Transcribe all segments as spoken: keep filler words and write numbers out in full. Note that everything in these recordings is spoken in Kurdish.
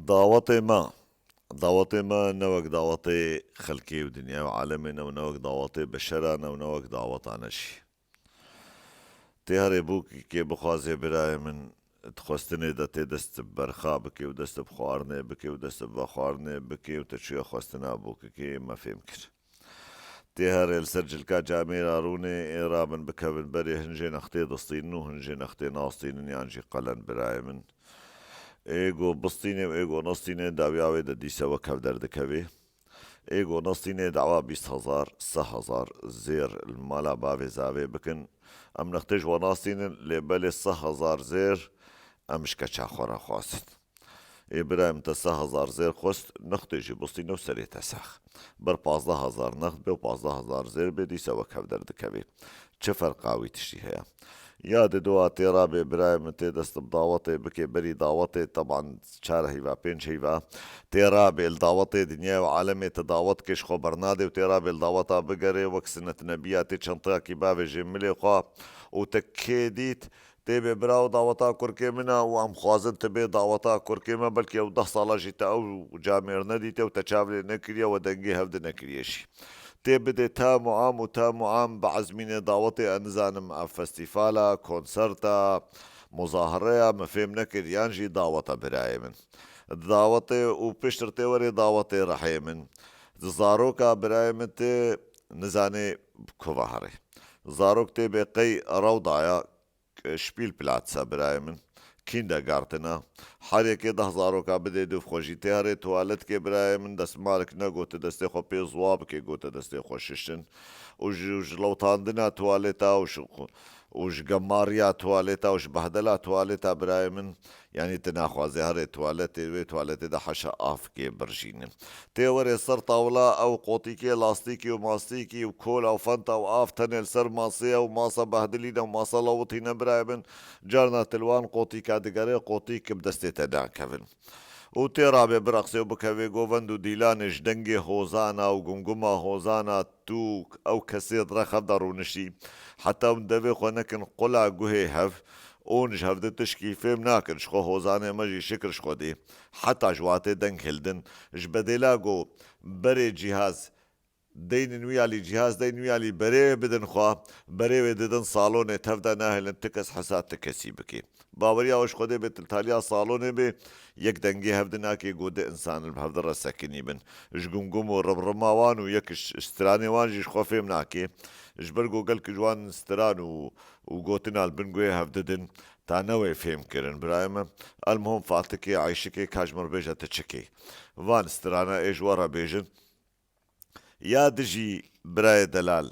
Dawetê me, dawetê me ne wek dawetê xelkê û dinyayê û alemê ne û ne wek dawetê beşera ne û ne wek daweta ne jî. Tê herê bûkikê bixwazê birayê min, di xwestinê de tê dest bi berxa bike û dest bi xwarinê bike û dest bi vexwarinê bike û te çûye xwestina bûkikê me fêm kir. Tê herê li ser cilka camêra rûnê ê rabin bikevin berê hin jê nextê distînin û hin jê nextê nastînin yan jî qelen birayê min. Ê go bistînê û ê go nastînê dawiya wê de dîse wek hev derdikevê. Ê go nastînê dawa bîst hezar, seh hezar zêr li mala bavê zavê bikin. Em nextê ji we nastînin lê belê seh hezar zêr em ji keça xwe re xwestin. Ê birayê min te seh hezar zêr xwest, nextê jî bistîne û serê te sax. Ber pazdeh hezar next bê û pazdeh hezar zêr bê, dîsa wek hev derdikevê. Çi ferqa wî tiştî heye? Ya di dua tê rabê birayê min tê dest bi dawetê bikê, berî dawetê teban çar heyva, pênc heyva. Tê rabê li dawetê dinyayê û alemê te dawet kê ji xwe bernadê û tê rabê li daweta bigerê wek sinet nebiya tê çenteyakî bavêjê milê xwe û te kê dît, Tê bê bira û daweta kurkê min e û em xwazin tu bê daweta kurkê me, belkî ew deh sala jî te ew camêr nedîtiye û te çav lê nekiriye, we dengê hev di nekiriye jî. Tê bidê tam û am û tam û am biezmînê dawetê, ez nizanim ev festîfala, konserta, muzahireya, min fêm nekir, yan jî daweta birayê min. Dawetê û piştir tê werê dawetê rehê min. Zaroka birayê min tê nizanê kuva herê. Zarok tê bê qey rewdaya, Spielplatz e birayê min. Kindergarten e. Her yekê deh zaroka bidê dûv xwe jî tê herê tuwaletkê birayê min, destmarek ne, gote destê xwe pê ziwa bike, gote destê xwe şiştin. Û ji, û ji lewtandina tuwaleta û ji, û ji gemariya tuwaleta û ji behdela tuwaleta birayê min, yanî tu naxwazê herê tuwaletê, wê tuwaletê de heşa avkê birjînin. Tê werê ser tawla ew qotîkê lastîkî û mastîkî û kola û fanta û av tenê li ser masê ye û masa behdilî ne û masa lawitî ne birayê min. Carna tu li wan qotîka digerê, qotîk bi destê te nakevin. Û tê rabê bireqsê û bikevê govend û dîlanê ji dengê hozana û gumguma hozana tûk ew kesê di rex hev de rûniştî. Heta hûn devê xwe nekin qula guhê hev, ûn ji hev di tişkî fêm nakin, ji xwe hozanê me jî şikir ji xwe dê. Heta ji watê deng hildin, ji bedêla go berê cîhaz deynin wî alî, cîhaz deynin wî alî, berê wê bidin xwe, berê wê didin salonê, tev de nahêlin ti kes hesa ti kesî bikê. Baweriya we ji xwe dê bê, tu li taliya salonê bê, yek dengê hev di nakê, go di însan li hev di re sekinî bin. Ji gumgum û rimrima wan û yek ji stranê wan jî ji xwe fêm nakê. Ji ber go gelek ji wan stran û, û gotina li bin guhê hev didin, ta ne wê fêm kirin. Birayê me, elmuhim fatikê, eyşikê, ka ji min re bêje tu çi kê. Van strana ê ji we re bêjin. Ya dijî birayê delal,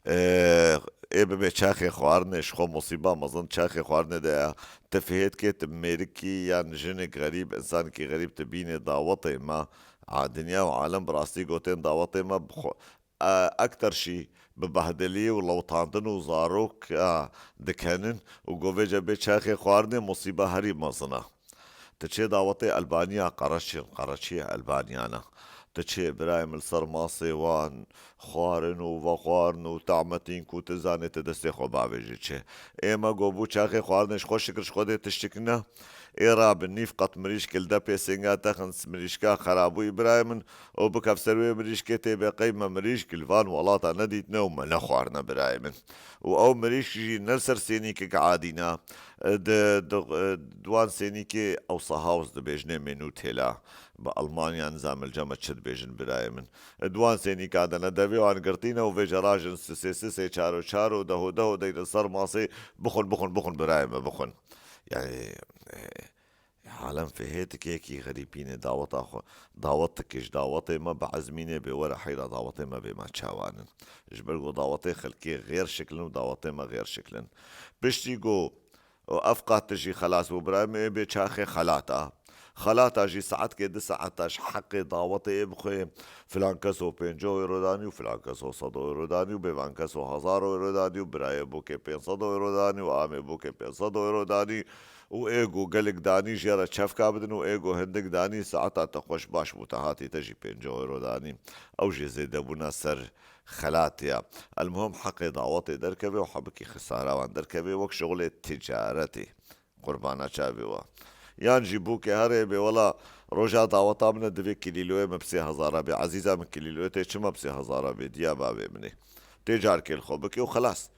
e, ê bibe çaxê xwarinê, ji xwe musîba mezin çaxê xwarinê de ya. Ti fihêt kê, ti mêrikî yan jinik xerîb, insanekî xerîb ti bînê dawetê me. A, dinya û alem bi rastî gotên dawetê me bi xwe, e, ekter şî bi behdilî û lewtandin û zarok, a, dikenin û govêce bê çaxê xwarinê musîba herî mezin e. Tu çê dawetê Elbaniya, qereçin, qereçiyê Elbaniyan e. Tu çê birayê min li ser masê wan xwarin û vexwarin û tahmetîn ku tu zanê tu destê xwe bavêjî çi. Ê me go bû çaxê xwarinê ji xwe şikir ji xwe dê tiştik ne. Ê rabin nîv qet mirîşk li depê sênga texin mirîşka xerabûyî birayê min û bikev ser wê mirîşkê tê bê qey me mirîşk li van welata nedîtine û me nexwarine birayê min. Û ew mirîşk jî ne li ser sênîkek adî ne. Di, di, di wan sênîkê ew Sahaus dibêjinê Menutêla. Bi Almanya nizam li cem me çi dibêjin birayê min. Di wan sênîka de ne devê wan girtî ne û vêce rajin sisê sisê, çaro çaro, deho deho deynin ser masê, bixwin, bixwin, bixwin birayê me, bixwin. Yani, e, Alem fihê dike kî xerîbînê daweta xwe, dawet dike ji dawetê me bi ezmînê bê were heyra dawetê me bê me çawanin. Ji ber ku dawetê xelkê xêr şikilin û dawetê me xêr şikilin. Piştî ku ev qat jî xelas bû birayê me ê bê çaxê xelata. Xelata jî saetkê du saeta ji heqê dawetê ê bixwe filan keso pêncî euro danî û filan keso sed euro danî û bêvan keso hezar euro danî û birayê bûkê pênc sed euro danî û amê bûkê pênc sed euro danî. û ê ku gelek danî jê re çefka bidin û ê ku hindik danî saeta te xweş baş bû, te hatî te jî pêncî euro danî. Ew jî zêdebûna ser xelatê ya. Elmuhim heqê dawetê derkeve û hebikî xisara wan derkeve wek şixulê ticaretê. Qurbana çavê wa. Yan jî bûkê herê bê, wela roja daweta min e, divê kilîloyê min bi sê hezara bê. Ezîza min, kilîloyê tê çima bi sê hezara bê, diya bavê min ê. Tê carkê li xwe bikê û xelas.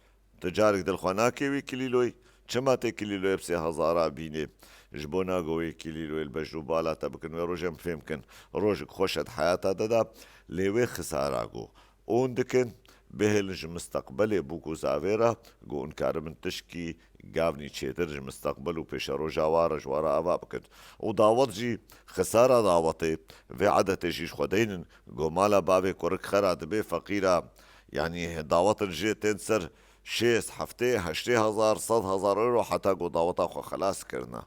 Tu carek dil xwe nakê wî kilîloyî. Çima tê kilîloyê bi sê hezara bînê? Ji bo nago wê kilîloyê li bejn û bala te bikin, wê rojê min fêm kin. Rojek xweş e di heyata te de, lê wê xisara go. Ûn dikin, bihêlin ji misteqbelê bûk û zavê re, go ûn karibin tişkî gavnî çêtir ji misteqbel û pêşeroja wa re ji wa re ava bikin. Û dawet jî, xisara dawetê, vê edetê jî ji xwe deynin, go mala bavê kurik xera dibe feqîra, yanî dawetin jê tên ser şêst, heftê, heştê hezar, sed hezar euro heta go daweta xwe xelas kirine.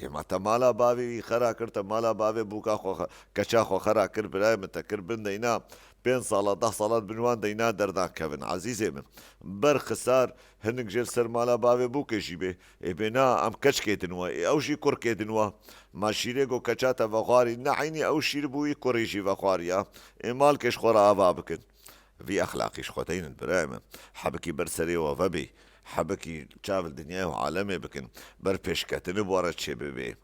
Ê ma te mala bavê wî xera kir, te mala bavê bûka xwe xe-, keça xwe xera kir, birayê min, te kir bin deyna pênc sala, deh sala di bin wan deyna dernakevin, ezîzê min. Ber xisar hinek jê li ser mala bavê bûkê jî bê. Ê bê na, em keçkê din we, ê ew jî kurkê din we. Ma şîrê go keça te vexwarî, ne eynî ew şîr bûyî kurê jî vexwariya. Ê malkê ji xwe re ava bikin. Vî exlaqî ji xwe deynin birayê min. Hebikî ber serê we vebê. Hebikî çav li dinyayê û alemê bikin. Ber pêşketinê bi we re çêbibe.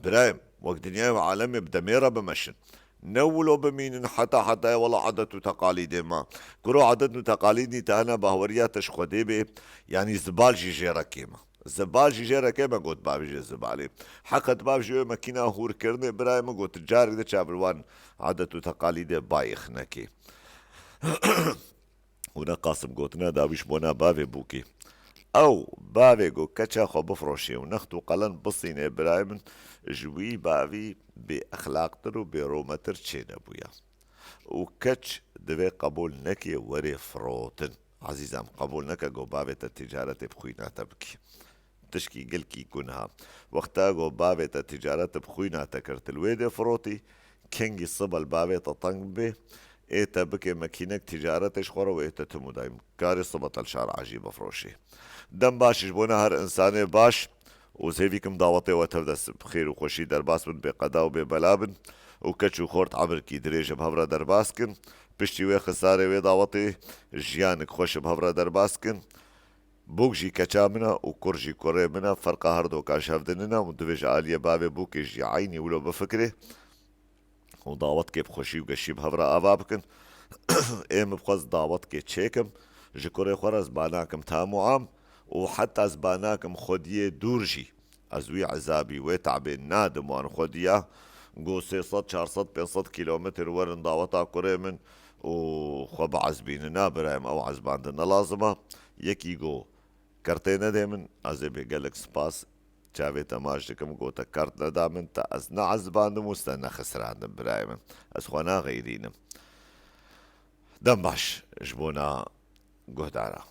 Birayê min, wek dinyayê û alemê bi demê re bimeşin. Ne wilo bimînin heta hetayê wela edet û teqalîdê me. Kuro edet û teqalîdî te hene bahweriya te ji Xwedê bê, yanî zibal jî jê re kêm e. Zibal jî jê re kêm e, got bavê jê zibalê. Heqet bav jê wê mekîna hûrkirinê birayê min, got carek de çav li wan edet û teqalîdê bayix nekê. Û ne qasim gotina dawî ji bona bavê bûkê. Ew bavê got keça xwe bifroşê û next û qelen bisînê birayê min, ji wî bavî bêexlaqtir û bêrometir çênebûya. Û keç divê qebûl neke werê firotin. Ezîzam, qebûl neke got bavê te tîcaretê bi xwîna te bikî. Tişkî gelkî gunha. Wexta go bavê te tîcaret bi xwîna te kir, tu li wê dê firotî, kengî sibe li bavê te teng bibe, ê te bike mekînek tîcaretê ji xwe re û ê te tim û daîm karê sibe te li şara jî bifroşê. Dem baş ji bona her insanê baş û zêvî kim dawetê we tev dest bi xêr û xweşî derbas bin, bê qeda û bê bela bin û keç û xort emirkî dirêj bi hev re derbas kin. Piştî wê xisarê wê dawetê jiyanek xweş bi hev re derbas kin. Bûk jî keça min e û kur jî kurê min e, ferqa her doka ji hev de nine û divê ji aliyê bavê bûkê jî eynî wilo bifikirê û dawetkê bi xweşî û geşî bi hev re ava bikin. Ê min bixwest dawetkê çêkim, ji kurê xwe re ez ba nakim tam û am û heta ez ba nakim xwediyê dûr jî. Ez wî ezabî, wê te'bê nadim wan xwediya. Go sê sed, çar sed, pênc sed kîlometr werin daweta kurê min û xwe biezbînin. Na birayê min, ew ezbandin ne lazim e. Yekî go, kertê nedê min, ez ê bê gelek spas, çavê te maç dikim, go te kert neda min, te ez neezbandim û te nexisirandim birayê min. Ez xwe naxeyrînim. Dem baş ji bona guhdara.